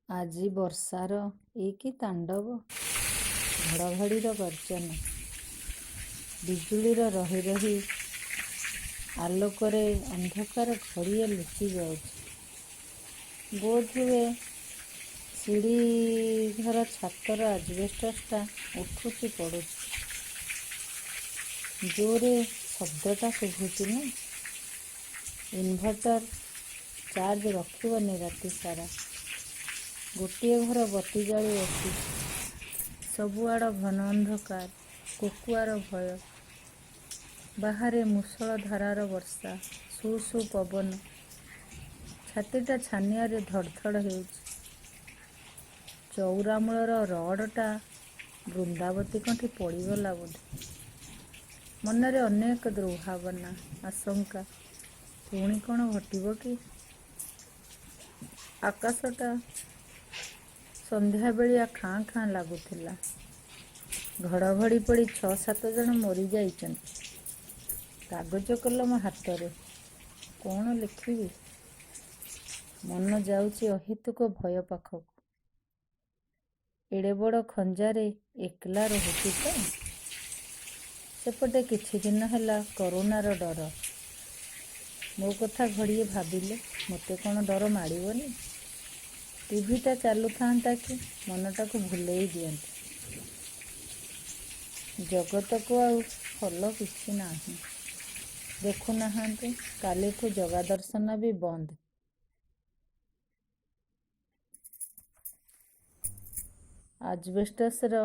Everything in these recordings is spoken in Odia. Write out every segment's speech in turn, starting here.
ଆଜି ବର୍ଷାର ଏ କି ତାଣ୍ଡବ! ଘଡ଼ଘଡ଼ିର ଗର୍ଜନ। ବିଜୁଳିର ରହି ରହି ଆଲୋକରେ ଅନ୍ଧକାର ଘଡ଼ିଏ ଲୁଚି ଯାଉଛି। ବୋଧହୁଏ ସିଡ଼ିଘର ଛାତର ଆଜବେଷ୍ଟସଟା ଉଠୁଛି ପଡ଼ୁଛି। ଜୋରରେ ଶବ୍ଦଟା ଶୁଭୁଛି ନା? ଇନଭର୍ଟର ଚାର୍ଜ ରଖିବନି ରାତିସାରା। ଗୋଟିଏ ଘର ବତି ଜାଳି ବସିଛି। ସବୁଆଡ଼ ଘନ ଅନ୍ଧକାର। କୋକୁଆର ଭୟ। ବାହାରେ ମୂଷଳଧାରାର ବର୍ଷା। ସୁ ସୁ ପବନ। ଛାତିଟା ଛାନିଆରେ ଧଡ଼ଧଡ଼ ହେଉଛି। ଚଉରାମୂଳର ରଡ଼ଟା ବୃନ୍ଦାବତୀଙ୍କଠି ପଡ଼ିଗଲା ବୋଧେ। ମନରେ ଅନେକ ଦୁର୍ଭାବନା, ଆଶଙ୍କା। ପୁଣି କ'ଣ ଘଟିବ କି? ଆକାଶଟା ସନ୍ଧ୍ୟାବେଳିଆ ଖାଁ ଖାଁ ଲାଗୁଥିଲା। ଘଡ଼ଘଡ଼ି ପଡ଼ି ଛଅ ସାତ ଜଣ ମରିଯାଇଛନ୍ତି। କାଗଜ କଲମ ହାତରେ। କ'ଣ ଲେଖିବି? ମନ ଯାଉଛି ଅହେତୁକ ଭୟ ପାଖକୁ। ଏଡ଼େ ବଡ଼ ଖଞ୍ଜାରେ ଏକଲା ରହୁଛି ତ! ସେପଟେ କିଛିଦିନ ହେଲା କରୋନାର ଡର। ମୋ କଥା ଘଡ଼ିଏ ଭାବିଲେ ମୋତେ କ'ଣ ଡର ମାଡ଼ିବନି? ଟିଭିଟା ଚାଲୁଥାଆନ୍ତା କି, ମନଟାକୁ ଭୁଲେଇ ଦିଅନ୍ତି। ଜଗତକୁ ଆଉ ଭଲ କିଛି ନାହିଁ। ଦେଖୁ ନାହାନ୍ତି, କାଲିଠୁ ଜଗା ଦର୍ଶନ ବି ବନ୍ଦ। ଆଜବେଷ୍ଟସର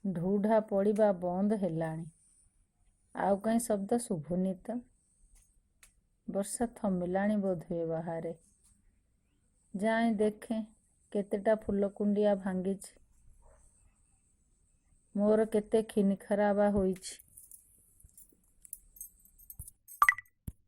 ଢୁ ଢା ପଡ଼ିବା ବନ୍ଦ ହେଲାଣି। ଆଉ କାହିଁ ଶବ୍ଦ ଶୁଭୁନି ତ! ବର୍ଷା ଥମିଲାଣି ବୋଧହୁଏ ବାହାରେ। ଯାଏଁ ଦେଖେଁ, କେତେଟା ଫୁଲକୁଣ୍ଡିଆ ଭାଙ୍ଗିଛି। ମୋର କେତେ ଖିନିଖରାବା ହୋଇଛି।